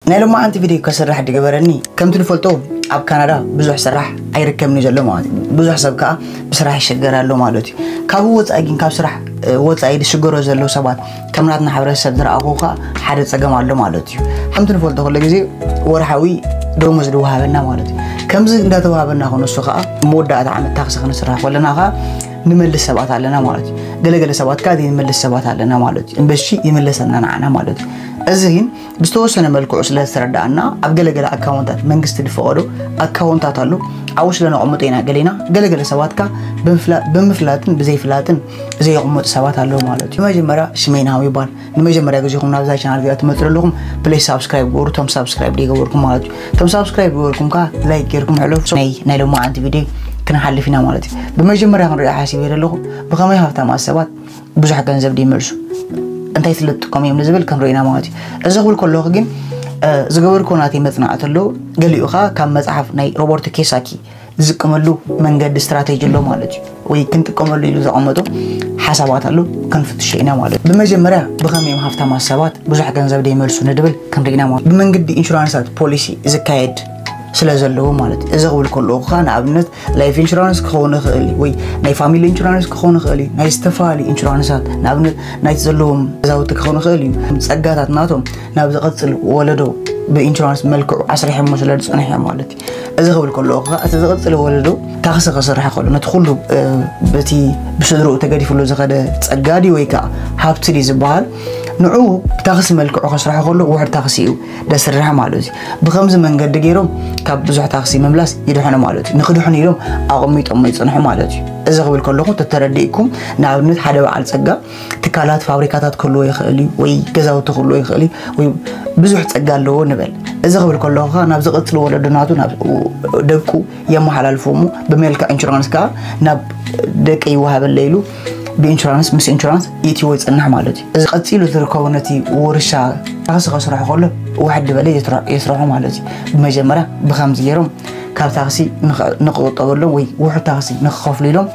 ናይ ሎማዓንቲ ቪድዮ ከስራሕ ድገበረኒ። ከምቲ ንፈልጦ ኣብ ካናዳ ብዙሕ ስራሕ ኣይርከብን እዩ ዘሎ ማለት እዩ። ብዙሕ ሰብ ከዓ ብስራሕ ይሸገር ኣሎ ማለት እዩ። ካብኡ ወፃኢ ግን ካብ ስራሕ ወፃኢ ዝሽገሩ ዘለዉ ሰባት ከም ናትና ሕብረተሰብ ዝረኣኹ ከዓ ሓደ ፀገም ኣሎ ማለት እዩ። ከምቲ ንፈልጦ ኩሉ ግዜ ወርሓዊ ደሞዝ ዝወሃበና ማለት እዩ። ከምዚ እንዳተወሃበና ክንሱ ከዓ መወዳእታ ዓመት ታክሲ ክንስራሕ ከለና ከዓ ንመልስ ሰባት ኣለና ማለት እዩ። ገለገለ ሰባት ከዓ ዘይንመልስ ሰባት ኣለና ማለት እዩ። እምበሺ ይምለሰና ንዓና ማለት እዩ። እዚ ግን ብዝተወሰነ መልክዑ ስለ ዝተረዳእና ኣብ ገለገለ ኣካውንታት መንግስቲ ዝፈቐዶ ኣካውንታት ኣሎ። ኣብኡ ስለ ነቐምጦ ኢና ገሌና። ገለገለ ሰባት ከዓ ብምፍላጥን ብዘይፍላጥን ዘየቕምጡ ሰባት ኣለዉ ማለት እዩ። ብመጀመርያ ሽመይ ናሆም ይባል። ንመጀመርያ ግዜኹም ናብዛ ቻናል እዚኣ ትመፅኡ ኣለኹም ፕሊስ ሳብስክራይብ ግበሩ። እቶም ሳብስክራይብ ዘይገበርኩም ማለት እዩ። እቶም ሳብስክራይብ ገበርኩም ከዓ ላይክ ገይርኩም ሕለፉ። ናይ ናይ ሎማዓንቲ ቪድዮ ክንሓልፍ ኢና ማለት እዩ። ብመጀመርያ ክንሪኦ ሓሲበ ዘለኹ ብኸመይ ሃብታማት ሰባት ብዙሕ ገንዘብ ድይመልሱ እንታይ ስለ ዝጥቀሙ እዮም ንዝብል ክንሪኢና ማለት እዩ። እዚ ክብል ከለኹ ግን ዝገበርኮ ናተይ መፅናዕቲ ኣሎ። ገሊኡ ከዓ ካብ መፅሓፍ ናይ ሮበርቶ ኬሳኪ ዝጥቀመሉ መንገዲ ስትራቴጂ ኣሎ ማለት እዩ። ወይ ክንጥቀመሉ ኢሉ ዘቐመጡ ሓሳባት ኣሎ ክንፍትሾ ኢና ማለት እዩ። ብመጀመርያ ብኸመይ እዮም ሃፍታማት ሰባት ብዙሕ ገንዘብ ዘይመልሱ ንድብል ክንርኢ ኢና ማለት እዩ። ብመንገዲ ኢንሹራንሳት ፖሊሲ ዝካየድ ስለ ዘለዎ ማለት እዩ። እዚ ክብል ከለኹ ከዓ ንኣብነት ላይፍ ኢንሹራንስ ክኸውን ይኽእል እዩ፣ ወይ ናይ ፋሚሊ ኢንሹራንስ ክኸውን ይኽእል እዩ፣ ናይ ዝተፈላለዩ ኢንሹራንሳት ንኣብነት ናይቲ ዘለዎም ገዛውቲ ክኸውን ይኽእል እዩ። ጸጋታት ናቶም ናብ ዝቐጽል ወለዶ ብኢንሹራንስ መልክዑ ኣስሪሖሞ ስለ ዝጸንሑ እዮም ማለት እዩ። እዚ ክብል ከለኹ ከዓ እቲ ዝቐጽል ወለዶ ታክሲ ክስራሕ ከሎ ነቲ ኩሉ በቲ ብስድርኡ ተገዲፍሉ ዝኸደ ጸጋ ድዩ ወይ ከዓ ሃብቲ ድዩ ዝበሃል ንዑ ብታክሲ መልክዑ ከስርሖ ከሎ ውሕድ ታክሲ እዩ ደስርሕ ማለት እዩ። ብኸምዚ መንገዲ ገይሮም ካብ ብዙሕ ታክሲ ምምላስ ይድሕኑ ማለት እዩ። ንክድሕኑ ኢሎም ኣቐሚጦም ይፅንሑ ማለት እዩ። እዚ ክብል ከለኹ ተተረዲእኩም ንኣብነት ሓደ በዓል ፀጋ ትካላት ፋብሪካታት ክህልዎ ይኽእል እዩ ወይ ገዛውቲ ክህልዎ ይኽእል እዩ ወይ ብዙሕ ፀጋ ኣለዎ ንበል። እዚ ክብል ከለኹ ከዓ ናብ ዝቐፅል ወለዶ ናቱ ናብ ደቁ የመሓላልፎ እሞ ብመልክዕ ኢንሹራንስ ከዓ ናብ ደቂ ይወሃበለ ኢሉ ብኢንሹራንስ ምስ ኢንሹራንስ ይእትዎ ይፅንሕ ማለት እዩ። እዚ ቀፂሉ ዝርከቦ ነቲ ውርሻ ታክሲ ከስርሖ ከሎ ውሕድ ዝበለ የስርሖ ማለት እዩ። ብመጀመርያ ብከምዚ ገይሮም ካብ ታክሲ ንክቁጠበሎም ወይ ውሕድ ታክሲ ንክከፍሉ ኢሎም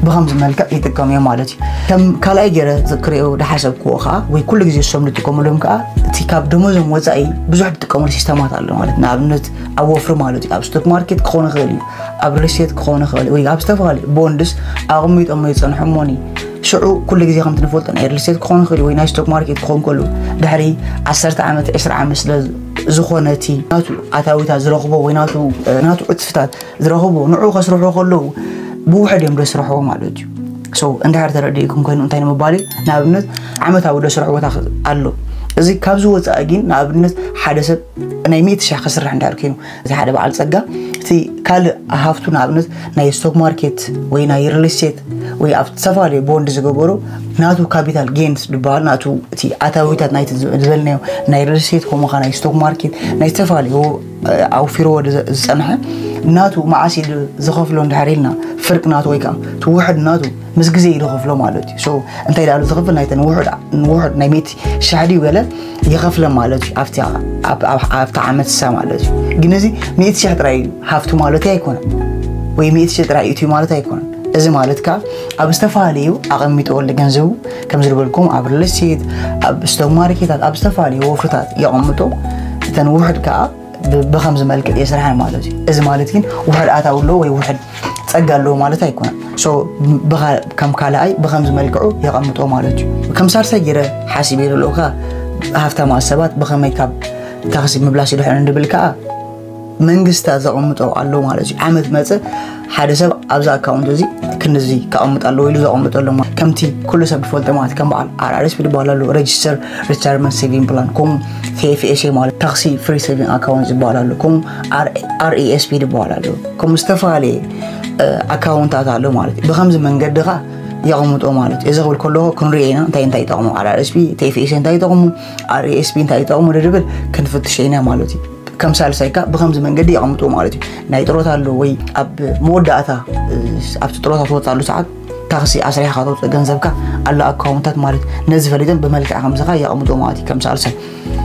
ብከምዚ መልክዕ ይጥቀሙ እዮም ማለት እዩ። ከም ካልኣይ ገይረ ክሪኦ ዝሓሰብክዎ ከዓ ወይ ኩሉ ግዜ እሶም ዝጥቀሙሎም ከዓ እቲ ካብ ደሞዞም ወፃኢ ብዙሕ ዝጥቀሙሉ ሲስተማት ኣሎ ማለት ንኣብነት ኣብ ወፍሪ ማለት እዩ። ኣብ ስቶክ ማርኬት ክኾን ይኽእል እዩ፣ ኣብ ሪል ስቴት ክኾን ይኽእል ወይ ኣብ ዝተፈላለዩ ቦንድስ ኣቕሚጦም ይፀንሑ እሞኒ ሽዑ ኩሉ ግዜ ከምቲ ንፈልጦ ናይ ሪል ስቴት ክኾን ይኽእል ወይ ናይ ስቶክ ማርኬት ክኾን ከሉ ድሕሪ ዓሰርተ ዓመት ዕስራ ዓመት ስለ ዝኾነ እቲ ናቱ ኣታዊታት ዝረኽቦ ወይ ናቱ ናቱ ዕፅፍታት ዝረኽቦ ንዑ ከስርሑ ከለዉ ብውሕድ እዮም ደስርሕዎ ማለት እዩ። ሶ እንድሕር ተረዲእኩም ኮይኑ እንታይ ንምባል እዩ ንኣብነት ዓመታዊ ደስርሕዎ ኣሎ። እዚ ካብዚ ወፃኢ ግን ንኣብነት ሓደ ሰብ ናይ ሚእቲ ሺሕ ክስራሕ እንድሕር ኮይኑ እቲ ሓደ በዓል ፀጋ እቲ ካልእ ሃፍቱ ንኣብነት ናይ ስቶክ ማርኬት ወይ ናይ ሪል ስቴት ወይ ኣብ ዝተፈላለዩ ቦንድ ዝገበሩ ናቱ ካፒታል ጌንስ ዝበሃል ናቱ እቲ ኣታዊታት ናይቲ ዝበልናዮ ናይ ሪል ስቴት ከምኡ ከዓ ናይ ስቶክ ማርኬት ናይ ዝተፈላለዩ ኣውፊርዎ ዝፀንሐ ናቱ መዓስ ኢሉ ዝኸፍሎ እንድሕር ኢልና ፍርቂ ናቱ ወይ ከዓ እቲ ውሕድ ናቱ ምስ ግዜ እዩ ዝኸፍሎ ማለት እዩ። ሶ እንታይ ዳሉ ዝኸፍል ናይተን ውሕድ ናይ ሚእቲ ሺሕ ድዩ ገለ ይኸፍለ ማለት እዩ። ኣብቲ ዓመት ሳ ማለት እዩ። ግን እዚ ሚእቲ ሺሕ ጥራይ እዩ ሃፍቱ ማለት ኣይኮነን ወይ ሚእቲ ሺሕ ጥራይ እዩ ማለት ኣይኮነን። እዚ ማለት ከዓ ኣብ ዝተፈላለዩ ኣቐሚጠወሉ ገንዘቡ ከም ዝበልኩም ኣብ ሪል ስቴት ኣብ ስቶክ ማርኬታት ኣብ ዝተፈላለዩ ወፍርታት የቐምጦ እተን ውሕድ ከዓ ብከምዚ መልክዕ የስርሐን ማለት እዩ። እዚ ማለት ግን ውሕድ ኣታዊ ኣለዎ ወይ ውሕድ ፀጋ ኣለዎ ማለት ኣይኮነን። ሶ ከም ካልኣይ ብከምዚ መልክዑ የቐምጦ ማለት እዩ። ከም ሳልሳይ ገይረ ሓሲበ ዘለኹ ከዓ ሃፍታማት ሰባት ብኸመይ ካብ ታክሲ ምብላስ ይድሕኑ ንብል ከዓ መንግስታት ዘቐምጦ ኣለዉ ማለት እዩ። ዓመት መፀ ሓደ ሰብ ኣብዚ ኣካውንት እዚ ክንዚ ከቐምጥ ኣለዎ ኢሉ ዘቐምጦ ኣሎ ማለት ከምቲ ኩሉ ሰብ ዝፈልጦ ማለት ከም በዓል ኣር ኣር ኤስ ፒ ዝበሃል ኣሎ፣ ረጅስተር ሪታየርመንት ሴቪንግ ፕላን፣ ከምኡ ቲ ኤፍ ኤስ ኤ ማለት ታክሲ ፍሪ ሴቪንግ ኣካውንት ዝበሃል ኣሎ፣ ከምኡ ኣር ኢ ኤስ ፒ ዝበሃል ኣሎ፣ ከምኡ ዝተፈላለየ ኣካውንታት ኣሎ ማለት እዩ። ብከምዚ መንገዲ ከዓ የቐምጦ ማለት እዩ። እዚ ክብል ከለኹ ክንሪኦ ኢና እንታይ እንታይ ይጠቕሙ ኣር ኣር ኤስ ፒ ቲ ኤፍ ኤስ ኤ እንታይ ይጠቕሙ ኣር ኢ ኤስ ፒ እንታይ ይጠቕሙ ንድብል ክንፍትሾ ኢና ማለት እዩ። ከም ሳልሳይ ከዓ ብከምዚ መንገዲ የቐምጡ ማለት እዩ። ናይ ጥሮታ ኣሎ ወይ ኣብ መወዳእታ ኣብቲ ጥሮታ ትወፅኣሉ ሰዓት ታክሲ ኣስሪሕካ ተውፅእ ገንዘብካ ኣሎ ኣካውንታት ማለት ነዚ ፈሊጦም ብመልክዕ ከምዚ ከዓ የቐምጡ ማለት እዩ። ከም ሳልሳይ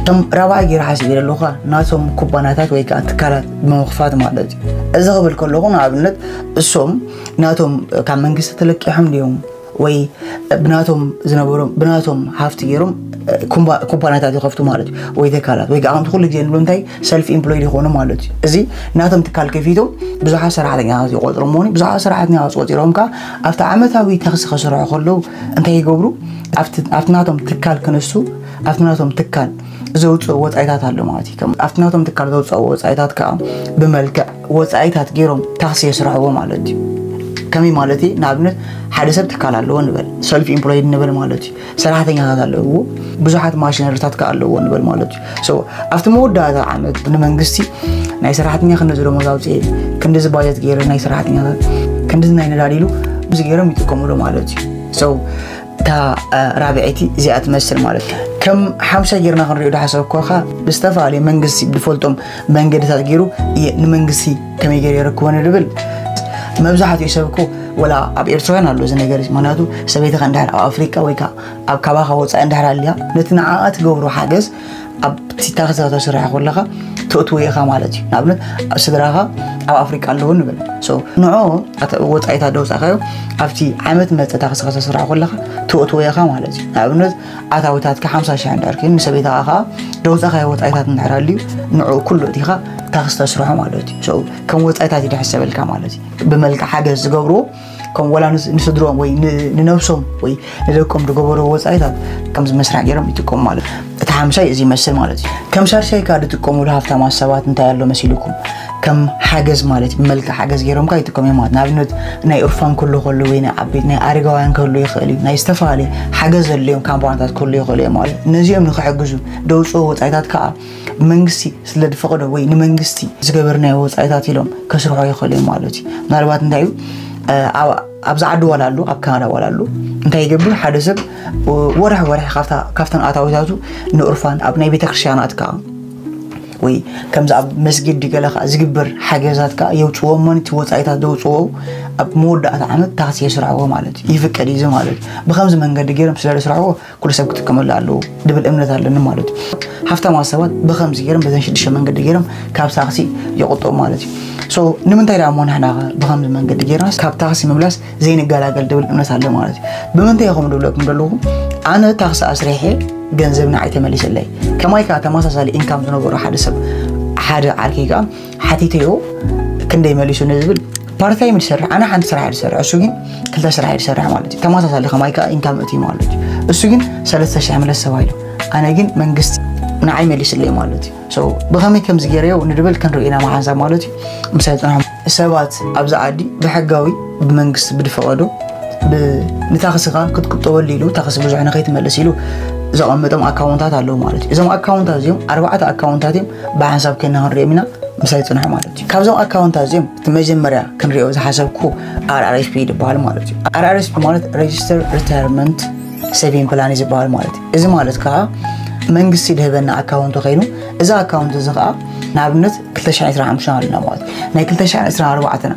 ከም ራብዓይ ገይረ ሓሲበ ዘለኹ ከዓ ናቶም ኩባንያታት ወይ ከዓ ትካላት ብምኽፋት ማለት እዩ። እዚ ክብል ከለኹ ንኣብነት እሶም ናቶም ካብ መንግስቲ ተለቂሖም ድዮም ወይ ብናቶም ዝነበሮም ብናቶም ሃፍቲ ገይሮም ኩምፓኒታት ይኸፍቱ ማለት እዩ፣ ወይ ትካላት ወይ ከዓ ኩሉ ግዜ ንብሎ እንታይ ሰልፍ ኢምፕሎይድ ይኾኑ ማለት እዩ። እዚ ናቶም ትካል ከፊቶም ብዙሓት ሰራሕተኛታት ይቆፅሩ እሞኒ ብዙሓት ሰራሕተኛታት ቆፂሮም ከዓ ኣብቲ ዓመታዊ ታክሲ ከስርሑ ከለዉ እንታይ ይገብሩ? ኣብቲ ናቶም ትካል ክነሱ ኣብቲ ናቶም ትካል ዘውፅኦ ወፃኢታት ኣሎ ማለት እዩ። ኣብቲ ናቶም ትካል ዘውፅኦ ወፃኢታት ከዓ ብመልክዕ ወፃኢታት ገይሮም ታክሲ የስርሕዎ ማለት እዩ። ከመይ ማለት እዩ? ንኣብነት ሓደ ሰብ ትካል ኣለዎ ንበል፣ ሰልፍ ኢምፕሎይድ ንበል ማለት እዩ። ሰራሕተኛታት ኣለዎ፣ ብዙሓት ማሽነሪታት ከዓ ኣለዎ ንበል ማለት እዩ። ኣብቲ መወዳእታ ዓመት ንመንግስቲ ናይ ሰራሕተኛ ክንድዚ ደሞዝ ኣውፅኤ፣ ክንድዚ ባጀት ገይረ ናይ ሰራሕተኛታት ክንድዚ ናይ ነዳዲ ኢሉ ብዙ ገይሮም ይጥቀምሉ ማለት እዩ። እታ ራብዐይቲ እዚኣ ትመስል ማለት እዩ። ከም ሓምሻይ ጌርና ክንሪኦ ዝሓሰብኩ ከዓ ብዝተፈላለየ መንግስቲ ብዝፈልጦም መንገድታት ገይሩ ንመንግስቲ ከመይ ገይሩ የረክቦ ንብል። መብዛሕትኡ ሰብ እኮ ወላ ኣብ ኤርትራውያን ኣሎ እዚ ነገር። ምክንያቱ ሰበይትኻ እንድሕር ኣብ ኣፍሪቃ ወይ ከዓ ኣብ ካባኻ ወፃኢ እንድሕር ኣልያ ነቲ ንዓኣ ትገብሮ ሓገዝ ኣብቲ ታክሲ ከተስርሕ ከለኻ ተእትዎ ኢኻ ማለት እዩ። ንኣብነት ስድራኻ ኣብ ኣፍሪቃ ኣለዉ ንብል። ንዖ ወፃኢታት ደውፃእካዮ ኣብቲ ዓመት መፀ ታክሲ ከተስርሕ ከለኻ ተእትዎ ኢኻ ማለት እዩ። ንኣብነት ኣታዊታትካ ሓምሳ ሽሕ እንድሕር ኮይኑ ንሰበይትኻ ከዓ ደውፃእካዮ ወፃኢታት እንድሕር ኣልዩ ንዑ ኩሉ እቲኻ ታክሲ ተስርሖ ማለት እዩ። ከም ወፃኢታት እዩ ዝሕሰበልካ ማለት እዩ። ብመልክዕ ሓገዝ ዝገብርዎ ከም ወላ ንስድሮም ወይ ንነብሶም ወይ ንደቆም ዝገበርዎ ወፃኢታት ከምዚ መስርሕ ገይሮም ይጥቀሙ ማለት እዩ። እቲ ሓምሻይ እዚ ይመስል ማለት እዩ። ከም ሻድሻይ ከዓ ዝጥቀሙሉ ሃፍታማት ሰባት እንታይ ኣሎ መሲልኩም? ከም ሓገዝ ማለት እዩ። ብመልክዕ ሓገዝ ገይሮም ከዓ ይጥቀሙ እዮም ማለት። ንኣብነት ናይ ኡርፋን ክህሉ ከሎ ወይ ናይ ዓበይቲ ናይ ኣረጋውያን ክህሉ ይኽእል እዩ። ናይ ዝተፈላለየ ሓገዝ ዘድልዮም ካምፓኒታት ክህሉ ይኽእሉ እዮም ማለት እዩ። ነዚኦም ንክሕግዙ ደውፅኦ ወፃኢታት ከዓ መንግስቲ ስለ ዝፈቐዶ ወይ ንመንግስቲ ዝገበርናዮ ወፃኢታት ኢሎም ከስርሖ ይኽእሉ እዮም ማለት እዩ። ምናልባት እንታይ እዩ ኣብዚ ዓዲ ዋላ ኣሎ ኣብ ካናዳ ዋላ ኣሎ እንታይ ይገብር ሓደ ሰብ ወርሒ ወርሒ ካብተን ኣታዊታቱ ንኡርፋን ኣብ ናይ ቤተክርስትያናት ከዓ ወይ ከምዚ ኣብ መስጊድ ድገለ ከዓ ዝግበር ሓገዛት ከዓ የውፅዎ እሞ እቲ ወፃኢታት ዘውፅዎ ኣብ መወዳእታ ዓመት ታክሲ የስርሕዎ ማለት እዩ። ይፍቀድ እዩ ማለት እዩ። ብከምዚ መንገዲ ገይሮም ስለ ዝስርሕዎ ኩሉ ሰብ ክጥቀመሉ ኣለዎ ድብል እምነት ኣለኒ ማለት እዩ። ሃፍታማት ሰባት ብከምዚ ገይሮም በዘን ሽዱሽተ መንገዲ ገይሮም ካብ ታክሲ ይቆጠቡ ማለት እዩ። ንምንታይ ደኣ እሞ ንሕና ብከምዚ መንገዲ ገይርና ካብ ታክሲ ምምላስ ዘይንገላገል ድብል እምነት ኣለ ማለት እዩ። ብምንታይ ኢኹም ድብለኩም ዘለኹ ኣነ ታክሲ ኣስሪሐ ገንዘብ ንዓይ ተመሊሰለይ። ከማይ ከዓ ተመሳሳሊ ኢንካም ዝነበሮ ሓደ ሰብ ሓደ ዓርከይ ከዓ ሓቲተዮ ክንደይ መሊሱ ንዝብል ፓርታይም ዝሰርሕ ኣነ ሓንቲ ስራሕ ዝሰርሕ እሱ ግን ክልተ ስራሕ ዝሰርሕ ማለት እዩ። ተመሳሳሊ ከማይ ከዓ ኢንካም እቲ ማለት እዩ። እሱ ግን ሰለስተ ሽሕ መለስ ተባሂሉ ኣነ ግን መንግስቲ ንዓይ መሊስለይ ማለት እዩ። ብኸመይ ከምዚ ገይረዮ ንድብል ክንርኢ ኢና መሓንሳብ ማለት እዩ። ምሳይ ፅንሖም ሰባት ኣብዚ ዓዲ ብሕጋዊ ብመንግስቲ ብድፈቐዶ ንታክስኻ ክትቁጠበሉ ኢሉ ታክሲ ብዙሕ ንኸይትመልስ ኢሉ ዘቐመጦም ኣካውንታት ኣለዉ ማለት እዩ። እዞም ኣካውንታት እዚኦም ኣርባዕተ ኣካውንታት እዮም። ብሓንሳብ ከይና ክንሪኦም ኢና ምሳይ ፅንሑ ማለት እዩ። ካብዞም ኣካውንታት እዚኦም እቲ መጀመርያ ክንሪኦ ዝሓሰብኩ ኣርኣርስፒ ዝበሃል ማለት እዩ። ኣርኣርስፒ ማለት ሬጅስተር ሪታየርመንት ሴቪንግ ፕላን እዩ ዝበሃል ማለት እዩ። እዚ ማለት ከዓ መንግስቲ ዝህበና ኣካውንት ኮይኑ እዚ ኣካውንት እዚ ከዓ ንኣብነት ክልተ ሽሕ ዕስራን ሓሙሽተን ኣለና ማለት እዩ። ናይ ክልተ ሽሕ ዕስራን ኣርባዕተን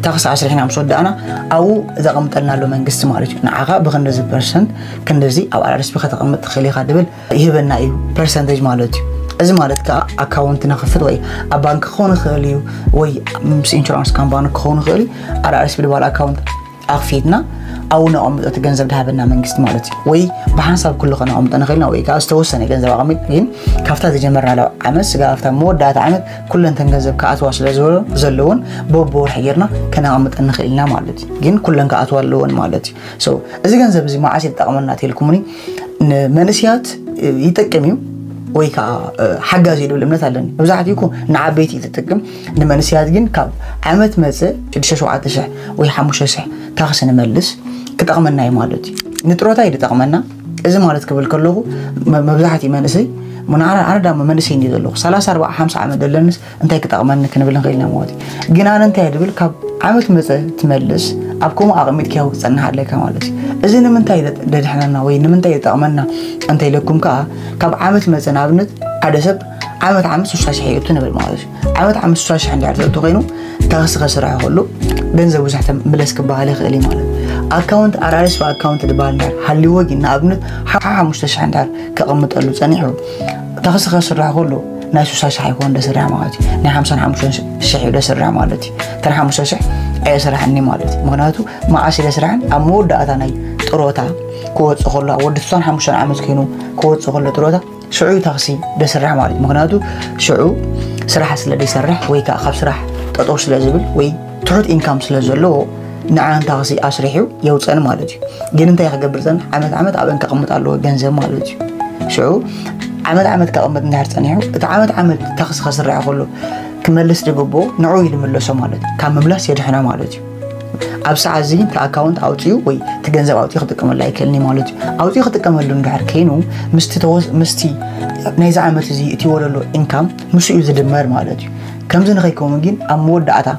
ታክሲ ኣስሪሕና ምስ ወዳእና ኣብኡ ዘቐምጠልና ኣሎ መንግስቲ ማለት እዩ። ንዓኻ ብክንደዚ ፐርሰንት ክንደዚ ኣብ ኣርኣርስፒ ከተቐምጥ ትኽእል ኢኻ ድብል ይህበና እዩ ፐርሰንቴጅ ማለት እዩ። እዚ ማለት ከዓ ኣካውንት ንኽፍት ወይ ኣብ ባንክ ክኸውን ይኽእል እዩ ወይ ምስ ኢንሹራንስ ካምፓኒ ክኸውን ይኽእል እዩ። ኣርኣርስፒ ዝበሃል ኣካውንት ኣኽፊትና ኣብኡ ነቐምጦ እቲ ገንዘብ ዝሃበና መንግስቲ ማለት እዩ። ወይ ብሓንሳብ ኩሉ ከነቐምጦ ንኽእል ኢና ወይ ከዓ ዝተወሰነ ገንዘብ ኣቐሚጥ ግን ካብታ ዝጀመርናላ ዓመት ስጋ ኣብታ መወዳእታ ዓመት ኩለን ተን ገንዘብ ክኣትዋ ስለ ዘለውን በብወርሒ ጌርና ከነቐምጠን ንኽእል ኢና ማለት እዩ። ግን ኩለን ክኣትዋ ኣለወን ማለት እዩ። እዚ ገንዘብ እዚ መዓስ ይጠቕመና ተልኩምኒ ንመንእስያት ይጠቅም እዩ ወይ ከዓ ሓጋዚ እዩ ድብል እምነት ኣለኒ። መብዛሕትኡ እኮ ንዓበይቲ እዩ ዝጠቅም። ንመንእስያት ግን ካብ ዓመት መፀ ሽዱሽተ ሸውዓተ ሽሕ ወይ ሓሙሽተ ሽሕ ታክሲ ንመልስ ክጠቕመና እዩ ማለት እዩ። ንጥሮታ እዩ ዝጠቕመና። እዚ ማለት ክብል ከለኹ መብዛሕትኡ መንእሰይ ምናዓራ ኣነ ዳሞ መንእሰይ እንዲ ዘለኹ ሰላሳ ኣርባዓ ሓምሳ ዓመት ዘለንስ እንታይ ክጠቕመኒ ክንብል ንኽእል ኢና ማለት እዩ። ግን ኣነ እንታይ ድብል ካብ ዓመት መፀ ትመልስ ኣብ ከምኡ ኣቕሚጥካዮ ክፀንሕ ኣለካ ማለት እዩ። እዚ ንምንታይ ደድሕነና ወይ ንምንታይ ይጠቕመና እንተ ኢለኩም ከዓ ካብ ዓመት መፀ ንኣብነት ሓደ ሰብ ዓመት ዓመት ስሳ ሽሕ ይእቱ ንብል ማለት እዩ። ዓመት ዓመት ስሳ ሽሕ እንድሕር ዘእቱ ኮይኑ ታክሲ ከስርሕ ከሎ ገንዘብ ብዙሕ ምለስ ክበሃል ይኽእል እዩ ማለት እዩ። ኣካውንት ኣራርስ ኣካውንት ዝበሃል እንድሕር ሃልይዎ ግን ንኣብነት ሓሙሽተ ሽሕ እንድሕር ከቐምጠሉ ፀኒሑ ታክሲ ከስርሕ ከሎ ናይ ስሳ ሽሕ ኣይኮን ደስርሕ ማለት እዩ። ናይ ሓምሳን ሓሙሽተን ሽሕ እዩ ደስርሕ ማለት እዩ። ተን ሓሙሽተ ሽሕ ኣየስርሐኒ ማለት እዩ። ምክንያቱ መዓስ እዩ ደስርሐን ኣብ መወዳእታ ናይ ጥሮታ ክወፅእ ከሎ፣ ወዲ ሱሳን ሓሙሽተን ዓመት ኮይኑ ክወፅእ ከሎ ጥሮታ፣ ሽዑ ታክሲ ደስርሕ ማለት እዩ። ምክንያቱ ሽዑ ስራሕ ስለ ደይሰርሕ ወይ ከዓ ካብ ስራሕ ጠጠው ስለ ዝብል ወይ ትሑት ኢንካም ስለ ዘለዎ፣ ንዓን ታክሲ ኣስሪሑ የውፀን ማለት እዩ። ግን እንታይ ክገብር ፀንሕ? ዓመት ዓመት ኣብአን ከቕምጥ ኣለዎ ገንዘብ ማለት እዩ። ሽዑ ዓመት ዓመት ከቕምጥ እንድሕር ፀኒሑ፣ እቲ ዓመት ዓመት ታክሲ ከስርሕ ከሎ ክመልስ ዝግብኦ ንዑ እዩ ዝምለሶ ማለት እዩ። ካብ ምምላስ የድሕና ማለት እዩ። ኣብ ሰዓት እዚ ግን እቲ ኣካውንት ኣውፅኡ ወይ እቲ ገንዘብ ኣውፅኡ ክጥቀመሉ ኣይክእልን እዩ ማለት እዩ። ኣውፅኡ ክጥቀመሉ እንድሕር ከይኑ፣ ምስቲ ተወስ- ምስቲ ናይዚ ዓመት እዚ እቲ ወለሎ ኢንካም ምስ እዩ ዝድመር ማለት እዩ። ከምዚ ንኸይከውን ግን ኣብ መወዳእታ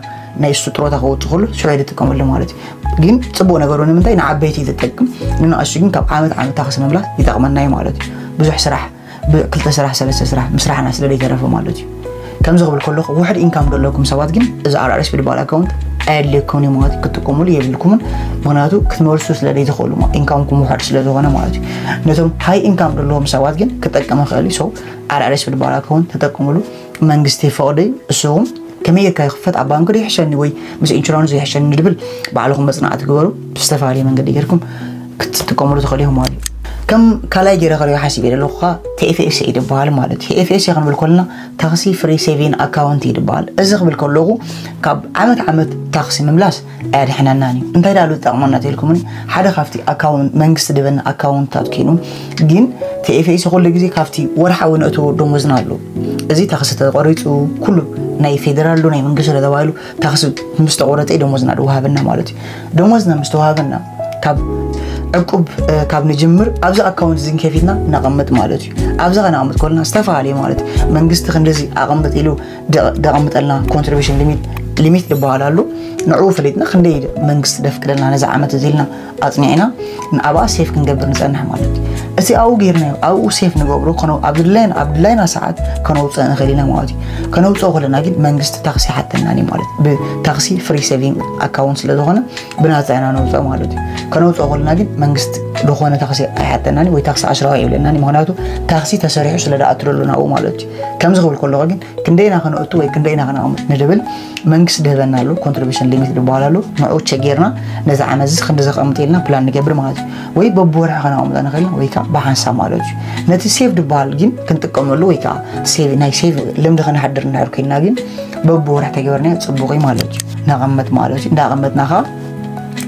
ናይ እሱ ጥሮታ ክወፅእ ከሎ ሽዑ ዝጥቀመሉ ማለት እዩ። ግን ፅቡቅ ነገሩ ንምንታይ ንዓበይቲ እዩ ዝጠቅም፣ ንንኣሽቱ ግን ካብ ዓመት ዓመት ታክሲ ምምላስ ይጠቅመና እዩ ማለት እዩ። ብዙሕ ስራሕ፣ ክልተ ስራሕ ሰለስተ ስራሕ ምስራሕና ስለ ዘይተረፈ ማለት እዩ። ከምዚ ክብል ከለኹ ውሕድ ኢንካም ዘለኩም ሰባት ግን እዚ ኣርኣርኤስ ብድባል ኣካውንት ኣየድልየኩም እዩ ማለት ክትጥቀሙሉ የብልኩምን። ምክንያቱ ክትመልሱ ስለ ዘይትኽእሉ፣ ኢንካምኩም ውሕድ ስለ ዝኾነ ማለት እዩ። ነቶም ሃይ ኢንካም ዘለዎም ሰባት ግን ክጠቅም ይኽእል እዩ። ሰው ኣርኣርኤስ ብድባል ኣካውንት ተጠቅሙሉ። መንግስቲ ይፈቕዶ እዩ። እሱ እውን ከመይ ጌርካ ይኽፈት? ኣብ ባንክ ዶ ይሕሸኒ ወይ ምስ ኢንሹራንስ ዶ ይሕሸኒ ንድብል ባዕልኹም መፅናዕቲ ግበሩ። ብዝተፈላለየ መንገዲ ጌርኩም ክትጥቀሙሉ ትኽእሉ ኢኹም ማለት እዩ። ከም ካልኣይ ገይረ ከሪኦ ሓሲብ የለ ኣለኹ ቲኤፍኤስኤ ይድበሃል ማለት እዩ። ቲኤፍኤስኤ ክንብል ከለና ታክሲ ፍሪ ሴቪን ኣካውንት ይድበሃል። እዚ ክብል ከለኹ ካብ ዓመት ዓመት ታክሲ ምምላስ ኣያድሕነናን እዩ። እንታይ ዳሉ ዝጠቕመና ተልኩምኒ፣ ሓደ ካብቲ ኣካውንት መንግስቲ ድበና ኣካውንታት ኮይኑ፣ ግን ቲኤፍኤስኤ ኩሉ ግዜ ካብቲ ወርሓዊ ነእትዎ ደሞዝና ኣሎ። እዚ ታክሲ ተቆሪፁ ኩሉ ናይ ፌደራል ዶ ናይ መንግስቲ ዶ ተባሂሉ ታክሲ ምስ ተቆረፀ እዩ ደሞዝና ዝወሃበና ማለት እዩ። ደሞዝና ምስ ተወሃበና ካብ ዕቁብ ካብ ንጅምር ኣብዚ ኣካውንት እዚ ከፊትና ነቐምጥ ማለት እዩ። ኣብዚ ከነቐምጥ ከለና ዝተፈላለዩ ማለት እዩ። መንግስቲ ክንድዚ ኣቐምጥ ኢሉ ደቐምጠልና ኮንትሪቢሽን ሊሚት ዝበሃል ኣሎ። ንዕኡ ፈሊጥና ክንደይ መንግስቲ ደፍቅደልና ነዚ ዓመት እዚ ኢልና ኣፅኒዕና ንኣብኣ ሴፍ ክንገብር ንፀንሕ ማለት እዩ። እቲ ኣብኡ ጌርናዮ ኣብኡ ሴፍ ንገብሮ ኣብ ድላይና ሰዓት ከነውፅኦ ንኽእል ኢና ማለት እዩ። ከነውፅኦ ከለና ግን መንግስቲ ታክሲ ይሓተና እዩ ማለት ብታክሲ ፍሪ ሴቪንግ ኣካውንት ስለ ዝኾነ ብናፃ ኢና ነውፅኦ ማለት እዩ። ከነውፅኦ ከለና ግን መንግስቲ ዝኾነ ታክሲ ኣይሓተናን ወይ ታክሲ ኣሽራዊ ይብለናን። ምክንያቱ ታክሲ ተሰሪሑ ስለ ዝኣትረሉ ናብኡ ማለት እዩ። ከምዚ ክብል ከለኹ ግን ክንደይና ከነእቱ ወይ ክንደይና ከነቕምጥ ንድብል መንግስቲ ድህበና ኣሎ። ኮንትሪቢሽን ሊሚት ዝበሃል ኣሎ። ንዑ ቸጌርና ነዚ ዓመት እዚ ክንዲ ዘቐምጥ ኢልና ፕላን ንገብር ማለት እዩ። ወይ በብወርሒ ከነቐምጦ ንኽእል ወይ ከዓ ብሓንሳብ ማለት እዩ። ነቲ ሴቭ ዝበሃል ግን ክንጥቀመሉ ወይ ከዓ ናይ ሴቭ ልምዲ ከነሕድር እንድሕር ኮይንና ግን በብወርሒ ተገበርናዮ ፅቡቕ እዩ ማለት እዩ። ነቐምጥ ማለት እዩ። እንዳቐመጥና ከዓ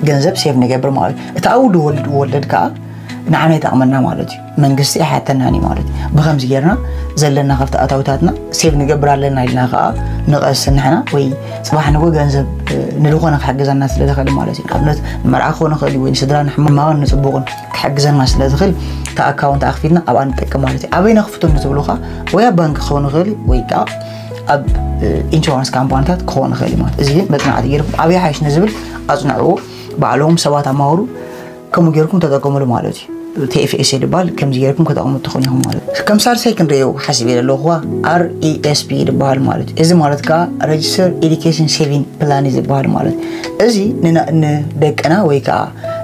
ገንዘብ ሴቭ ንገብር ማለት እዩ። እቲ ኣብኡ ዝወልድ ወለድ ከዓ ንዓና ይጠቕመና ማለት እዩ። መንግስቲ ኣይሓተናን እዩ ማለት እዩ። ብኸምዚ ጌርና ዘለና ካብቲ ኣታዊታትና ሴቭ ንገብር ኣለና ኢልና ከዓ ንቐስ ንሕና ወይ ፅባሕ ንጎ ገንዘብ ንዝኾነ ክሕግዘና ስለ ዝኽእል ማለት እዩ። ንኣብነት ንመርዓ ክኾን ይኽእል እዩ ወይ ንስድራ ንሕማቕን ንፅቡቕን ክሕግዘና ስለ ዝኽእል እቲ ኣካውንት ኣኽፊትና ኣብኣ ንጠቅም ማለት እዩ። ኣበይ ነኽፍቶ ንትብሉ ከዓ ወይ ኣብ ባንክ ክኸውን ይኽእል ወይ ከዓ ኣብ ኢንሹራንስ ካምፓኒታት ክኸውን ይኽእል እዩ ማለት እዚ ግን መፅናዕቲ ጌርኩም ኣበይ ሓይሽ ንዝብል ኣፅንዕዎ። ባዕሎም ሰባት ኣማውሩ ከምኡ ጌርኩም ተጠቀሙሉ ማለት እዩ። ቲኤፍኤስኤ ዝበሃል ከምዚ ጌርኩም ከተቐምጡ ትኽእሉ ኢኹም ማለት እዩ። ከም ሳልሳይ ክንሪኦ ሓሲበ ዘለኹ ኣርኢኤስፒ ዝበሃል ማለት እዩ። እዚ ማለት ከዓ ረጅስተር ኤዱኬሽን ሴቪንግ ፕላን እዩ ዝበሃል ማለት እዩ። እዚ ንደቅና ወይ ከዓ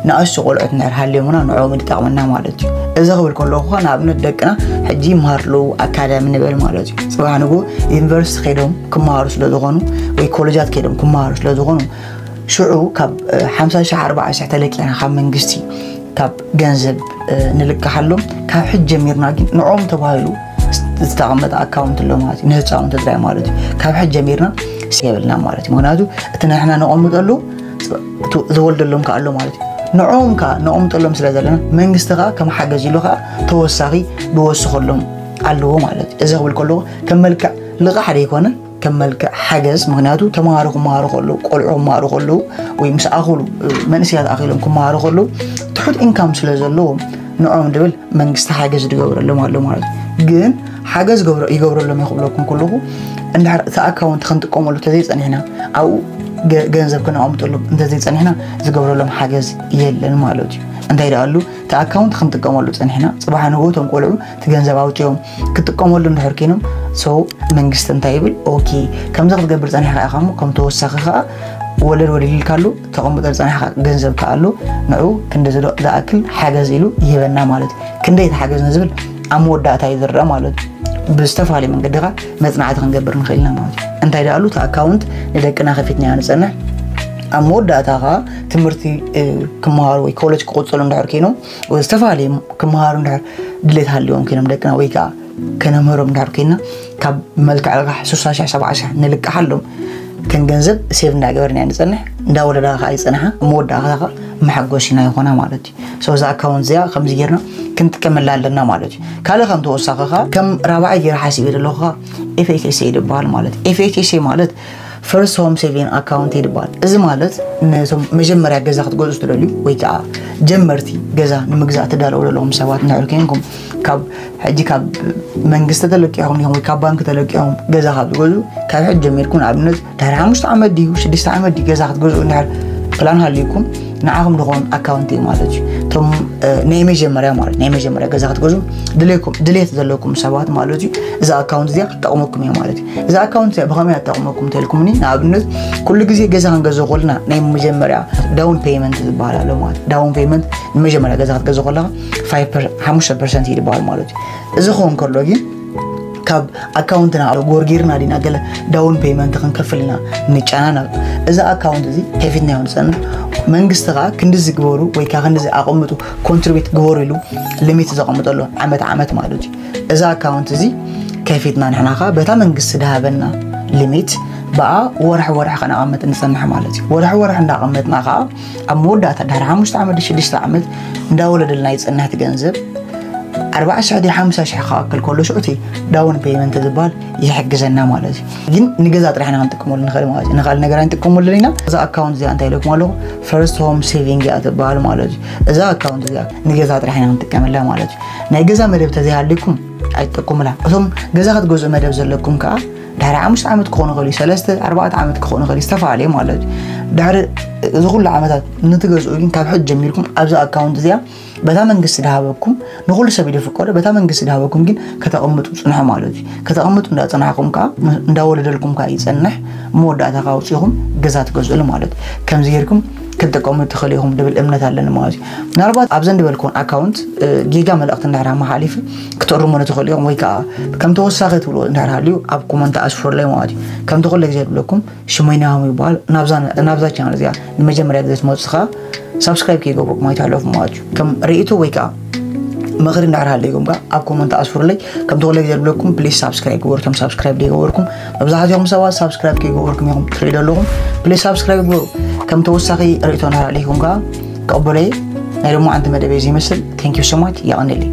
ንኣሽቱ ቆልዑት እንድሕር ሃልዮምና ንዕኦም ይጠቕመና ማለት እዩ። እዚ ክብል ከለኹ ከዓ ንኣብነት ደቅና ሕጂ ይመሃሩ ኣለዉ ኣካዳሚ ንበል ማለት እዩ። ፅባሕ ንጎ ዩኒቨርሲቲ ከይዶም ክመሃሩ ስለ ዝኾኑ ወይ ኮሌጃት ከይዶም ክመሃሩ ስለ ዝኾኑ ሽዑ ካብ ሓምሳ ሺሕ ኣርባዓ ሺሕ ተለቂዕና ካብ መንግስቲ ካብ ገንዘብ ንልቅሓሎም ካብ ሕጂ ጀሚርና ግን ንዕኦም ተባሂሉ ዝተቐመጠ ኣካውንት ኣሎ ማለት እዩ። ንህፃውንቲ ጥራይ ማለት እዩ። ካብ ሕጂ ጀሚርና የብልና ማለት እዩ። ምክንያቱ እቲ ንሕና ነቐምጠሉ ዝወልደሎም ከዓ ኣሎ ማለት እዩ። ንዕኦም ከዓ ነቐምጠሎም ስለ ዘለና መንግስቲ ከዓ ከም ሓገዝ ኢሉ ከዓ ተወሳኺ ዝወስኸሎም ኣለዎ ማለት እዩ። እዚ ክብል ከለኹ ከም መልክዕ ልቓሕ ደይኮነ ከም መልክዕ ሓገዝ ምክንያቱ ተምሃሮ ክመሃሩ ከለዉ ቆልዑ ክመሃሩ ከለዉ ወይ ምስ ኣኽሉ መንእሰያት ኣኺሎም ክመሃሩ ከለዉ ትሑት ኢንካም ስለ ዘለዎም ንዖም ድብል መንግስቲ ሓገዝ ዝገብረሎም ኣሎ ማለት እዩ። ግን ሓገዝ ይገብረሎም ይኽብለኩም ከለኹ እንድሕር እቲ ኣካውንት ክንጥቀመሉ እንተዘይፀኒሕና ኣብኡ ገንዘብ ክነቐምጠሎም እንተዘይፀኒሕና ዝገብረሎም ሓገዝ የለን ማለት እዩ። እንታይ ደኣሉ እቲ ኣካውንት ክንጥቀመሉ ፀኒሕና ፅባሕ ንጎ እቶም ቆልዑ እቲ ገንዘብ ኣውፅኦም ክጥቀመሉ እንድሕር ኮይኖም ሰው መንግስቲ እንታይ ይብል ኦኬ ከምዚ ክትገብር ፀኒሕካ ኢኻ እሞ ከም ተወሳኺ ከዓ ወለድ ወሊድልካ ኣሎ ተቐምጦ ዝፀናሕካ ገንዘብ ከዓ ኣሎ ንዑ ክንዲ ዝኣክል ሓገዝ ኢሉ ይህበና ማለት እዩ። ክንደይ እቲ ሓገዝ ንዝብል ኣብ መወዳእታ እዩ ዝረአ ማለት እዩ። ብዝተፈላለየ መንገዲ ከዓ መፅናዕቲ ክንገብር ንኽእል ኢና ማለት እዩ። እንታይ ደኣሉ እቲ ኣካውንት ንደቅና ከፊትናዮ ንፀንሕ ኣብ መወዳእታ ከዓ ትምህርቲ ክመሃሩ ወይ ኮሌጅ ክቆፀሉ እንድሕር ኮይኖም ወይ ዝተፈላለዩ ክመሃሩ እንድሕር ድሌት ሃልዎም ኮይኖም ደቅና ወይ ከዓ ከነምህሮም እንድሕር ኮይና ካብ መልክዕ ልቃሕ ስሳ ሽሕ ሰብዓ ሽሕ ንልቅሓሎም ከም ገንዘብ ሴቭ እንዳገበርና ንፀንሕ እንዳወለዳ ከዓ ይፀንሓ መወዳእታ ከዓ መሓጎሲና ይኾና ማለት እዩ። So እዛ ኣካውንት እዚኣ ከምዚ ጌርና ክንጥቀመላ ኣለና ማለት እዩ። ካልእ ከም ተወሳኺ ከዓ ከም ራብዓይ ጌር ሓሲብ ዘለኹ ከዓ FHSA ይበሃል ማለት እዩ። FHSA ማለት ፈርስት ሆም ሴቪንግ ኣካውንት ይበሃል። እዚ ማለት ነቶም መጀመርያ ገዛ ክትገዝኡ ትደልዩ ወይ ከዓ ጀመርቲ ገዛ ንምግዛእ ትዳለዉ ዘለኹም ሰባት እንድሕር ኮይንኩም ካብ ሕጂ ካብ መንግስቲ ተለቂኹም ዲኹም ወይ ካብ ባንክ ተለቂኹም ገዛ ካብ ትገዝኡ ካብ ሕጂ ጀሚርኩም ንኣብነት ድሕሪ ሓሙሽተ ዓመት ድዩ ሽዱሽተ ዓመት ድዩ ገዛ ክትገዝኡ እንድሕር ፕላን ሃልዩኩም ንዓኹም ዝኾን ኣካውንት እዩ ማለት እዩ። እቶም ናይ መጀመርያ ማለት ናይ መጀመርያ ገዛ ክትገዝኡ ድሌኩም ድሌት ዘለኩም ሰባት ማለት እዩ። እዚ ኣካውንት እዚኣ ክትጠቕመኩም እያ ማለት እዩ። እዚ ኣካውንት እዚኣ ብኸመይ ኣጠቕመኩም እንተልኩምኒ ንኣብነት ኩሉ ግዜ ገዛ ክንገዝእ ከለና ናይ መጀመርያ ዳውን ፔይመንት ዝበሃል ኣሎ ማለት ዳውን ፔይመንት ንመጀመርያ ገዛ ክትገዝእ ከለካ ሓሙሽተ ፐርሰንት እዩ ዝበሃል ማለት እዩ። እዚ ክኸውን ከሎ ግን ካብ ኣካውንትና ኣብ ጎርጊርና ዲና ገለ ዳውን ፔይመንት ክንከፍል ኢና ንጨናነቕ። እዚ ኣካውንት እዚ ከፊትና እዮም ዝፀንሕ። መንግስቲ ከዓ ክንዲ ዝግበሩ ወይ ከዓ ክንዲ ኣቐምጡ ኮንትሪቢት ግበሩ ኢሉ ሊሚት ዘቐምጠሉ ዓመት ዓመት ማለት እዩ። እዚ ኣካውንት እዚ ከፊትና ንሕና ከዓ በታ መንግስቲ ድሃበና ሊሚት ብኣ ወርሒ ወርሒ ከነቐምጥ ንፀንሕ ማለት እዩ። ወርሒ ወርሒ እንዳቐመጥና ከዓ ኣብ መወዳእታ ድሕሪ ሓሙሽተ ዓመት ሽዱሽተ ዓመት እንዳወለደልና ይፀንሕ እቲ ገንዘብ ኣርባዓ ሽሕ ድዩ ሓምሳ ሽሕ ክኣክል ከሎ ሽዑ እቲ ዳውን ፔይመንት ዝበሃል ይሕግዘና ማለት እዩ። ግን ንገዛ ጥራሕ ኢና ክንጥቀመሉ ንኽእል ማለት እዩ። ንኻል ነገር ኣይንጥቀመሉ ኢና። እዛ ኣካውንት እዚኣ እንታይ ኢለኩም ኣለኹ ፈርስት ሆም ሴቪንግ እያ ትበሃል ማለት እዩ። እዛ ኣካውንት እዚኣ ንገዛ ጥራሕ ኢና ክንጥቀመላ ማለት እዩ። ናይ ገዛ መደብ ተዘይሃልኩም ኣይትጠቀሙላ። እቶም ገዛ ክትገዝኡ መደብ ዘለኩም ከዓ ድሕሪ ሓሙሽተ ዓመት ክኾኑ ይኽእሉ ሰለስተ ኣርባዕተ ዓመት ክኾኑ ይኽእሉ ዝተፈላለዩ ማለት እዩ። ድሕሪ እዚ ኩሉ ዓመታት ንትገዝኡ ግን ካብ ሕጂ ጀሚርኩም ኣብዚ ኣካውንት እዚኣ በታ መንግስቲ ድሃበኩም ንኩሉ ሰብ ኢሉ ፍቀዶ በታ መንግስቲ ድሃበኩም ግን ከተቐምጡ ፅንሑ ማለት እዩ። ከተቐምጡ እንዳፅናሕኩም ከዓ እንዳወለደልኩም ከዓ ይፀንሕ መወዳእታ ከዓ ውፅኢኹም ገዛ ትገዝእሉ ማለት እዩ። ከምዚ ጌርኩም ክትጥቀሙ ትኽእሉ ኢኹም ድብል እምነት ኣለኒ ማለት እዩ። ምናልባት ኣብዘን ድበልኩን ኣካውንት ጌጋ መልእኽቲ እንድሕር ኣመሓሊፉ ክትእርሙኒ ትኽእሉ ኢኹም ወይ ከዓ ከም ተወሳኺ ትብልዎ እንድሕር ሃልዩ ኣብ ኮመንት ኣስፍሩለይ ማለት እዩ። ከምቲ ኩለ ግዜ ድብለኩም ሽመይ ናሆም ይበሃል። ናብዛ ቻናል እዚኣ ንመጀመርያ ግዜ ትመፁ ከዓ ሳብስክራይብ ከይገበርኩም ኣይትሕለፉ ማለት እዩ። ከም ርእይቶ ወይ ከዓ ምኽሪ እንድሕር ሃለይኩም ከዓ ኣብ ኮመንት ኣስፍሩለይ። ከምቲ ኩለ ግዜ ድብለኩም ፕሊስ ሳብስክራይብ ግበሩ። እቶም ሳብስክራይብ ዘይገበርኩም መብዛሕትኹም ሰባት ሳብስክራይብ ከይገበርኩም ኢኹም ትሪኡ ዘለኹም። ፕሊስ ሳብስክራይብ ግበሩ። ከም ተወሳኺ ርእይቶ እንድሕር ሃለይኩም ከዓ ቀበለይ ናይ ሎማዓንቲ መደበይ እዚ ይመስል። Thank you so much። የቐንየለይ።